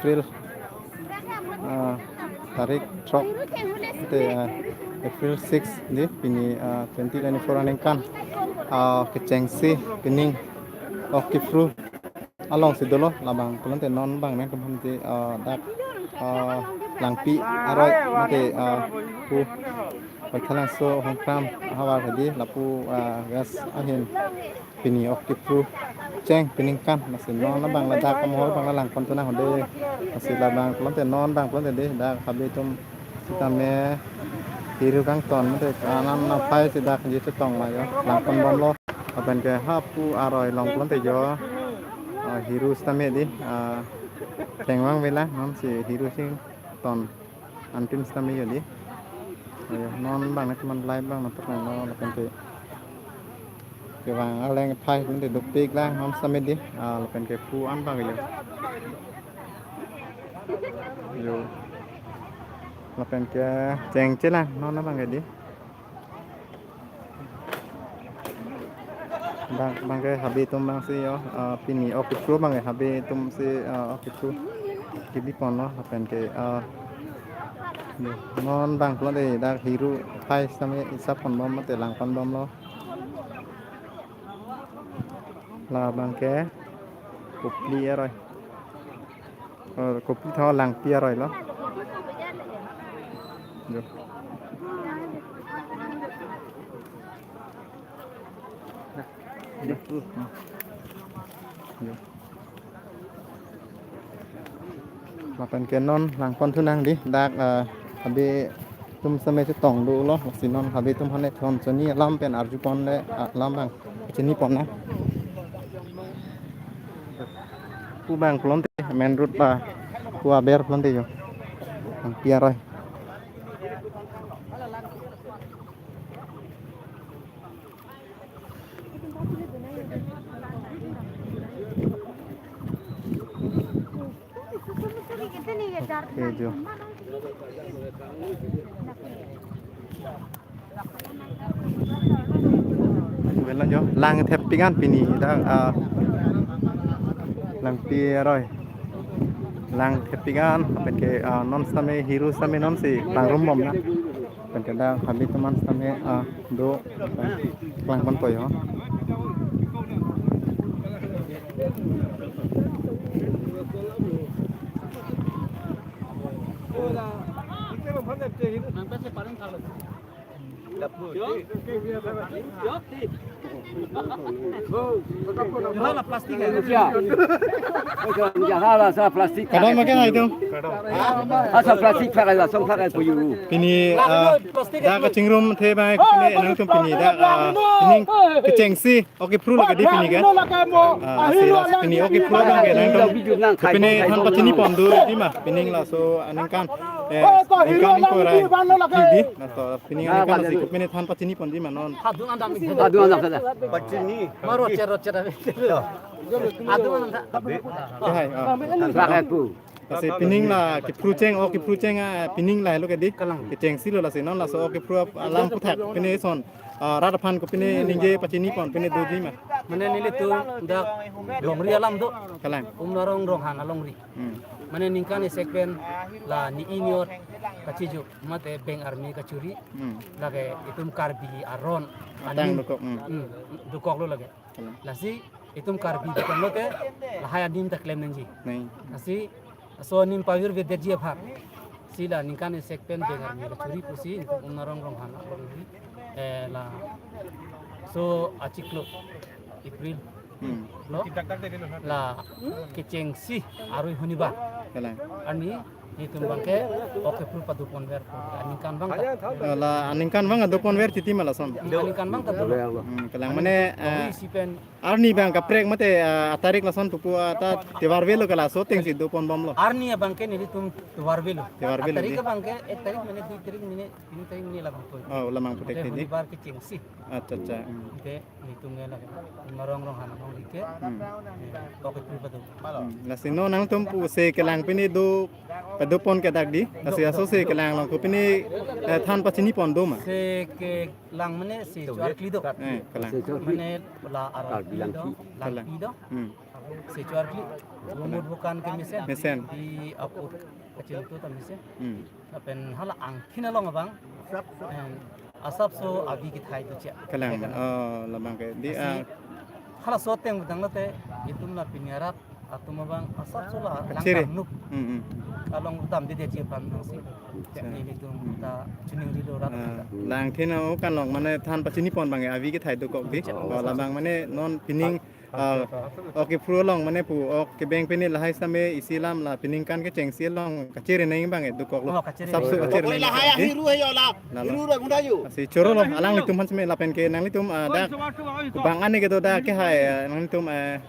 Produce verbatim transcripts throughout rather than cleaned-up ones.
April, ah, tarik throk, te, ah, April six di, pini, ah, twenty twenty-four aningkan, ah, kechengsi pining ok kiphru alongsi dolo, labang pulote non abang nangtum aphan te, ah, dak, ah, Langpi aroi mate, ah, pu Baithalangso Hongkram ahavar hedi, lapu, ah, gas ahin pini ok kiphru cheng peningkan, lasi non abang ladak amohor abang langpon thu nang hode, lasi labang pulote non abang pulote di, dak habe atum sitame hiru kangton mate anan aphai si dak je chetong ma jo, langpon bomlo. Lapen ke hapu aroi along pulote jo, ah, hiru sitame di, ah, thengvang vela, non si hiru si ton antin sitame jo di. Ayo, non abang nangtum aphan live abang nangtum nanglo, lapen ke kevang aleng aphai pulote dopik lang, non sitame di, ah, lapen ke pu an abang jo. Yo. Lapen ke chengche lang, non abang ke di. Abang, abang ke habe atum abang si jo, ah, pini ok kiphru abang ke habe atum si, ah, ok kiphru kebi ponlo, lapen ke, ah, yo, non abang pulote dak hiru aphai sitame isap pon bom mate langpon bomlo. Labang ke Kopili aroi. Oh, Kopili tho, Langpi aroi lo. Jo. Jo. Lapen ke non langpon thu nang di, dak, eh, habe atum sitame chetong dolo, lasi non habe atum aphan ne thon chini alam pen arju ponle, ah, alam abang chini pon nang. Pu abang pulote main road ba pu aber pulote jo. Langpi aroi. Oke, jo. Well, jo, lang thepik an pini dak, ah, Langpi aroi. Lang thepik an, lapen ke, ah, non sitame hiru sitame non si pangrum bom nang. Lapen ke dak habe atum an sitame, ah, do, ah, langpon po jo. Hala plastik ya. Hala sa plastik. Kadam makan hai tum. Asa plastik pakai la song pakai puyu. Pini, ah, dak kachingrum the bai, pini nangtum pini dak, ah, pini kechengsi ok kiphru lake di pini ke. Ah, lasi, lasi pini ok kiphru abang ke nangtum pini than pachini pon do di ma, pini laso aningkan, eh, aningkan ingkoi ra di, laso pini aningkan lasi pini than pachini pon di ma non. Adung andam. Adung andam sada. Pachini. Maro chero chero. Adung andam. Ke hai, ah. Pakai pu. Lasi pining la kiphru cheng, ok kiphru cheng, ah, pining la helo ke di. Kalang. Kechengsi lo lasi non laso ok kiphru alam puthak pini son, ah, rat aphan ko pini ningje pachini pon pini do di ma. Mane nelitum dak longri alam do. Kalang. Umnarong Ronghan alongri. Hmm. Mane ningkan isek pen la ni inyor kachijuk mate beng army kachuri. Hmm. Lake itum Karbi aron. Atang anim. Dokok, hmm. Hmm, dokok lo lake. Kalang. Lasi itum Karbi bikan lote lahai anim ta klem nangji. Nai. Lasi laso anim pavir vedet ji aphan si la ningkan isek pen beng army kachuri pusi itum Umnarong Ronghan alongri, eh, laso achiklo April. Hmm. Lo la kechengsi arui honibar. Kalang. Arni nelitum abang ke ok kiphru pado ponver. Aningkan abang ta. Eh, la aningkan abang do ponver titi ma lason. Aningkan abang ta do. Hmm, kalang mane, eh, isi pen arni abang kaprek mate, eh, atarik lason pupu, ah, ta tovar velo ke laso atengsi do pon bomlo. Arni abang ke nelitum tovar velo. Tovar velo. Atarik di. Abang ke ek tarik mane, dui tarik mane, tin tarik mane labang pon. Oh, labang putek. Mate di. Honibar kechengsi. Acha, acha. Hmm. Te nelitum ke lake Umnarong Ronghan alongri ke. Hmm. Eh, ok kiphru pado. Hmm. Lasi non nangtum pusi kelang pini do, pado pon ke dak di. Lasi aso si kelang along ko pini, eh, than pachini pon do ma. Si kelang mane si jo arkli do. Eh, kalang. Mane la ar Langpi do. Kalang. Langpi do. Hmm. Sechuar kli, umut bukan ke mesen. Mesen. Di aput kachintu ta mesen. Hmm. Lapen hala angthin along abang. Em, asapso avi kethai tu chek. Kalang. Kalang. Oh, labang ke. Di, Asi, ah, halaso ateng bang lote, itum la pini arat atum abang asapso la Kachere. Langkar nuk. Hmm, hmm. Along utam di dia jepan bangsi. Chek Sa- nelitum Hmm. ta chuning rido rat Ah, ta. Langthin o kan long mane than pachini pon bang avi kethai dokok di. Chek. Oh, labang mane non pining, ah, ok, Diphu along mane pu ok kebeng pini lahai same isi alam la pining kan kechengsi along kachere neng bang dokok lo. Oh, kachere. Asapso kachere Pokoi neng lahai di. Hiru hai alam. Lalo. Hiru rai munda yu. Asi choro lo alanglitum aphan same lapen ke nanglitum, ah, dak bang ani kedo dak kehai, ah, nanglitum, ah,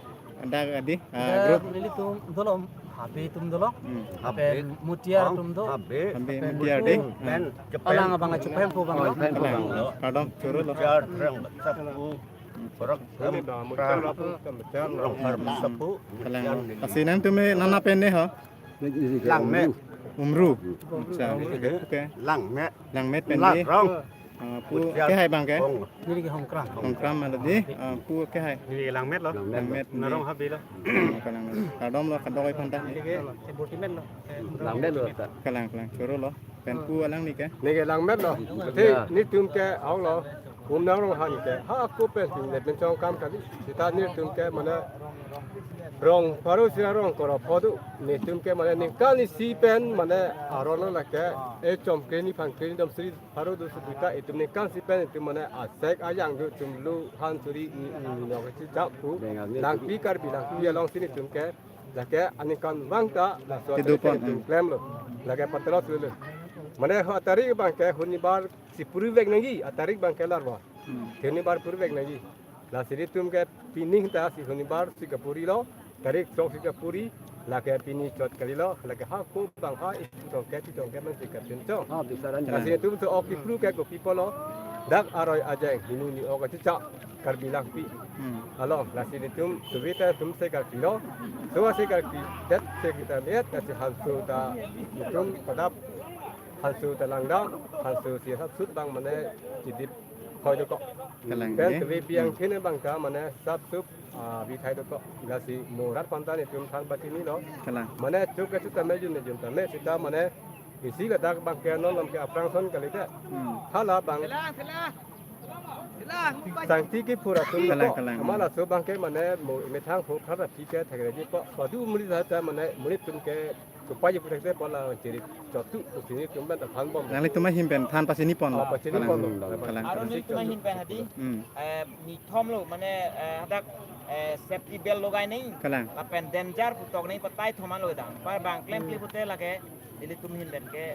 dak di, ah, Da group. Nelitum dolo, Habe atum dolo. Hmm. Lapen Habe. Mutiar Ang atum do. Habe. Habe lapen Mutiar di. Pu. Hmm. Pen Alang abang achup hem pu bang lo. Pen pu Alang. Bang lo. Pardon, choro lo. Mutiar Rong Sapu. Korak Rong Sapu. Rong Sapu. Kalang. Asi nangtum me nana pen ne ho? Langme. Umru. Acha. Oke. Langme. Langme pen ne. Larong. Ah, pu Mutiar kehai bang ke? Hong. Neli ke Hongkram. Hongkram ada di. Ah, pu kehai? Neli ke Langmet lo. Langmet. Narong Habe lo. Ah, kalang. Kardom lo, kadokave aphan ta. Neli ke Bortimen lo. Langmet lo ta. Kalang, kalang. Choro lo. Pen pu alangli ke? Neli ke Langmet lo. Te, ya, netum ke ahok lo. Umnang Ronghang ke. Ha, ako pen pin netum chongkam kali. Seta netum ke mane rong pharo sira rong koro phodu. Netum ke mane ningkan isi pen mane aron lo lake. E chom kreni phan kreni dom sri pharo do suduta itum ningkan isi pen itum mane asek ayang do itum lu han suri ni ni ni no kachechak pu. Langpi Karbi Langpi alongsi netum ke lake aningkan vang ta laso Kedo atum pon, itum hmm. Klemlo. Lake patelo sulo. Mane ho atarik bang ke hunibar si puri vek nangji, atarik bang ke larvo. Hmm. Hunibar puri vek nangji. Lasi netum ke pining ta si hunibar si kapuri lo, tarik throk si kapuri, lake pini chot kali lo, lake ha ko bang ha itum tong ke, itum tong ke man si kapin chong. Ha, bisaran. Lasi netum so ok kipru ke kopi pulo, dak aroi ajeng, hinu ni ok achicha, Karbi Langpi. Hmm. Along, lasi netum, suvi ta tum se karpi lo, so se karpi, det se kita lihat, lasi hansu ta, itum padap, hansu ta langdam, hansu si sap sut bang mane chidip khoi dokok. Kalang, pen eh? Tuvi biang Hmm. Kene bang ta mane sap sup, ah, bi thai dokok. Lasi mo rat aphan ta netum than pachini lo. Kalang. Mane chuk ke chuk tame jun ne jun tame seta mane isi ladak bang ke non lam ke aphrang son kali te. Hmm. Hala bang. Sangti kiphur atum Kalang, ko. Kalang. Amala so bang ke mane mo methang pho khara ti ke thagre ji ko. Padu muri sa ta mane muri tum ke Supai putek te pola chiri chotu, chiri tumben ta thanbom. Nanglitum ahim pen than pachini pon. Oh, pachini pon. Kalang. Kalang. Aron nelitum ahim pen hadi, Hmm. eh, nithom lo, mane, eh, hadak, eh, safety belt logai nai. Kalang. Lapen danger putok nai patai thoman lo dang. Par bang klem klip pute lake, nelitum ahim pen ke.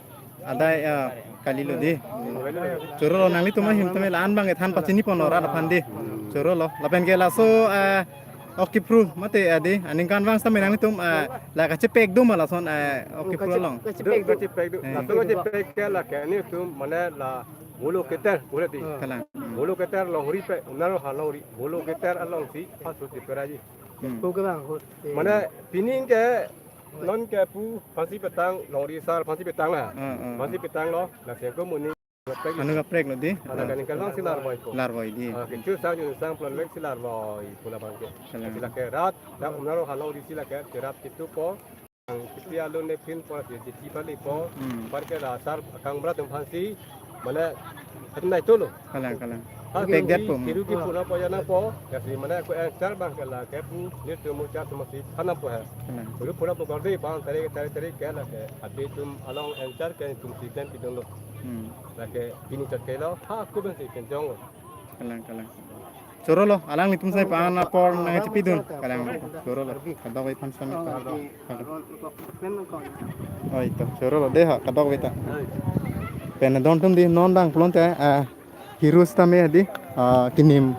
Adai, eh, kali lo di. Choro lo nanglitum ahim tame la-an bang than pachini pon lo rat aphan di. Choro lo. Lapen ke laso, eh, Ok kipru mate adi, aningkanvang sitame nanglitum, eh, la kachepek do ma lason, eh, ok kipru along. Kachepek do. Kachepek do. Eh. Laso kachepek ke lake netum mane la Mulu Keter, boleh di. Kalang. Mulu Keter longri pe, unar ha longri. Mulu Keter alongsi, pasu di peraji. Hmm. Mane pining ke, non ke pu, phansi petang, longri sar, phansi petang la. Hmm, hmm. Phansi petang lo, la sengko muni. Anu kaprek lo di? Ada kan kalau si larvoi ko. Larvoi di. Ah, kechu sang jun sang plon lek si larvoi pula bangke. Kalang. Sila ke rat, dak umnaro halong di sila ke, ke rat itu po. Ang kiti alun ne pin po, si, si, si pali po. Hmm. Par ke la sar kang berat yang phansi, mane, hati nai tu lo. Kalang, kalang. Ah, pek gat po. Kiru ki puna po ya na po, ya si mane ko enchar bang ke la ke pu, ni tu mu char tu masi, khana po hai. Kalang. Ru puna po gardi bang, tari, tari, tari ke la ke, hati tum along enchar ke tum si ken pidun lo. Hmm. Lake pini chot ke lo, ha, aku ben si kenjong lo. Kalang, kalang. Choro lo, alanglitum sai pa-an apor nangchipidun. Kalang, choro lo. Kadokave aphan sami. Oi to, choro lo dei ha, kadokave ta. Pen don tum di non dang pulote, ah, hiru sitame di, ah, kinim.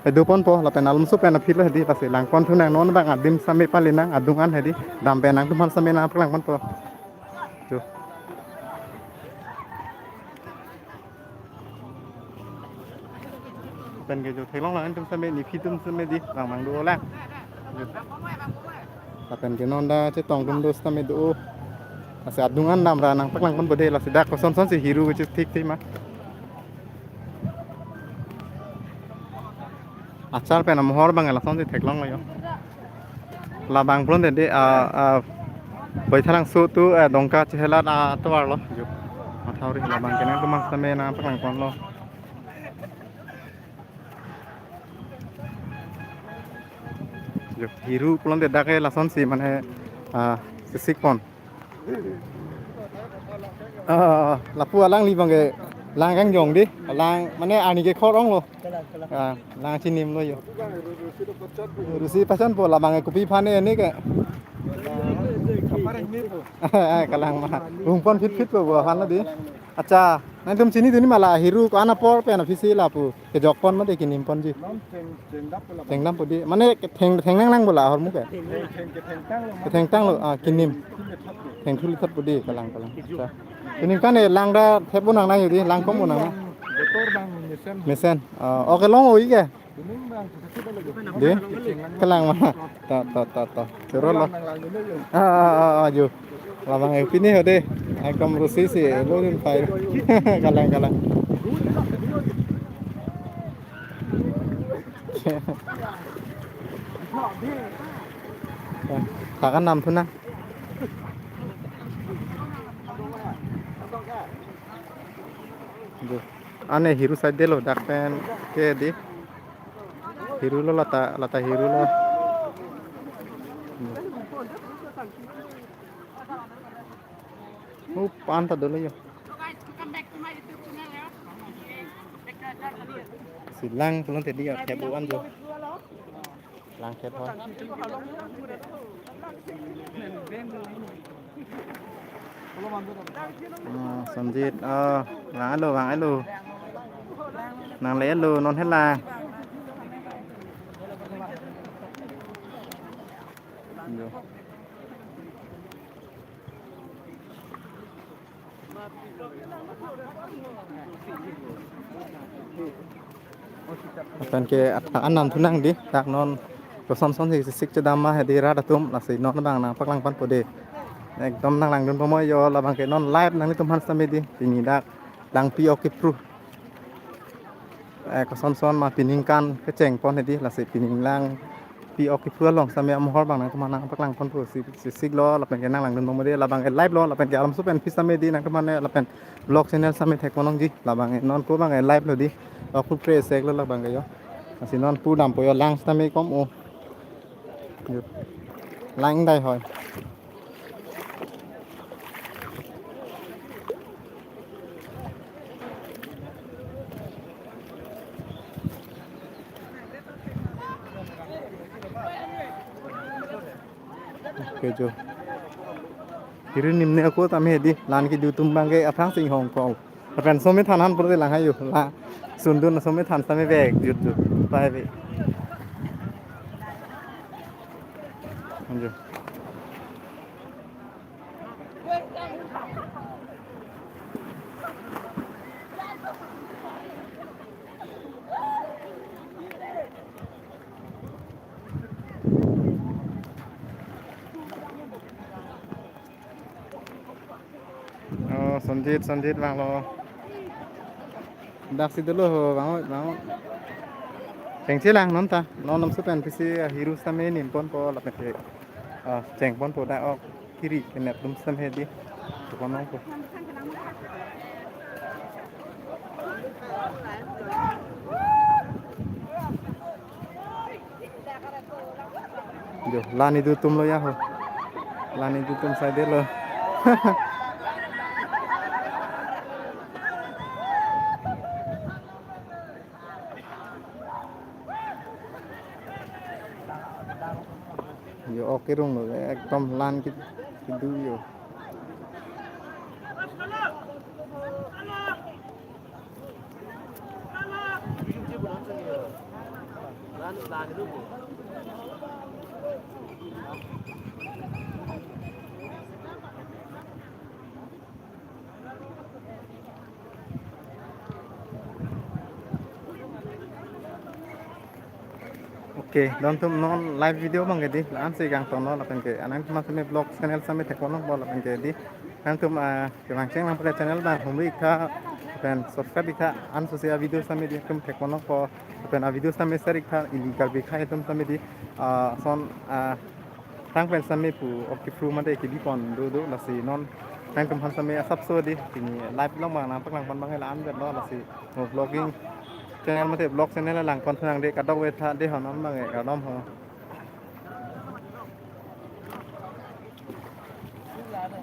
Edu ponpo, lapen alumso pen aphi lo di, lasi lang pon thu nang non bang adim sami pali nang adung an di, dam pen nangtum aphan sami nangpaklang ponpo. Tu. Pen ke jo theklong lang tum same ni phi tum same di lang mang do lang. Lapen ke non da chetong tum do same do. Lasi adung an dam ra nangpaklang pon bode lasi dak koson son si hiru ke thik thik ma. Achar pen amohor bang lason si theklong lo yo. Labang pulote dei, ah, ah, Baithalangso to, ah, Dongka chehelat, ah, atovar lo. Jo. Mathauri labang ke nangtum aphan sitame nangpaklang ponlo. Jo, hiru pulote dak ke lasonsi mane, ah, sisik pon. Ah, lapu alangli abang ke lang kangjong dei, lang mane arni kekhor onglo. Ah, lang chinimlo jo. Rusi pachan po labang ke kopi aphan ne ke. Ah, kalang ma. Rungpon phitphit po bo aphan lo dei. Accha, nangtum chinidun ma la hiru ko-an apor pen aphisi lapu kejok pon mate kinim ponji. Thengdam po dei. Mane theng, theng nangnang bo la ahormu ke. Thengtanglo, ah, kinim. Thengthu lithot po dei, kalang, kalang. Accha. Pini kan, eh, lang ta thep bo nangnang jo dei, lang kom bo nangnang. Mesen. Ah, okay, long oi ke. Dei, kalang ma. To, to, to, to. Choro lo. Ah, ah, ah, ah, jo. Labang ke pini ho dei. Ekdom rusi si, lo jun pai. Kalang, kalang. Thakan nam thu nang. Jo. Ane hiru side lo dak pen ke dei. Hiru lo lata, lata hiru lo. Oh, pan ta dolo jo. Si lang pulote dei, ah, thep an jo. Lang thep hoi. Ah, Sonjit, ah, vanglo, vanglo. Nanglelo, non hela. Jo. Lapen ke athak an nam thu nang dei, dak non kosonson si sisik chedam ma hedi rat atum, lasi non abang nangpaklang ponpo dei. Ekdom nanglangdun pamoi jo, labang ke non live nanglitum aphan sitame dei, pini dak langpi ok kepru. Eh, kosonson ma pining kan kecheng pon hedi, lasi pining langpi ok kepru along sitame amohor abang nangtum aphan nangpaklang ponpo si, sisik lo, lapen ke nanglangdun pamoi dei, labang ke live lo, lapen ke alamso pen aphisi sitame dei, nangtum aphan lapen vlog channel sitame thek pon longji, labang ke non ko abang ke live lo dei, ok kepre sek lo labang ke jo. Lasi non pu dampo jo, lang sitame kom o. Jo. Lang dai hoi. Okay, jo. Hiru nimne ako tame hedi, lan kedo atum abang ke aphrang si inghong kong. Lapen some than han pura lang hayo. La sundun some than sitame vek jut jut. Pai ve. Anjo. Oh, Sonjit, Sonjit vanglo. Dak si dolo ho, vang, vang. Chengche lang non ta, non alamso pen aphisi, ah, hiru sitame nim ponpo lapen ke, ah, cheng ponpo dak ok kiri kenep atum sitame hedi. Chepon nangpo. Jo, lan kedo atum lo ya ho. Lan kedo atum side lo. Jo, ok kerung lo, ekdom lan ke-, kedo jo. Okay, don atum non live video abang ke dei, la-an si kangton lo lapen ke, nangtum aphan sitame vlog channel sitame thek pon longpo lapen ke dei, nangtum, ah, kevang cheng lang pule channel abang humri ik tha, lapen subscribe ik tha, anso si a-video sitame dei nangtum thek pon longpo, lapen a-video sitame share ik tha, ili Karbi akhei atum sitame dei, ah, son, ah, Tang pen sami pu ok kipru mate kibi pon do do, lasi non nangtum aphan sami asapso dei, pini live long abang nangpaklang pon abang la-an vet lo, lasi mo vlogging channel mate vlog channel lang pon thunang dei, kadokave tha dei ho non abang, kardom ho.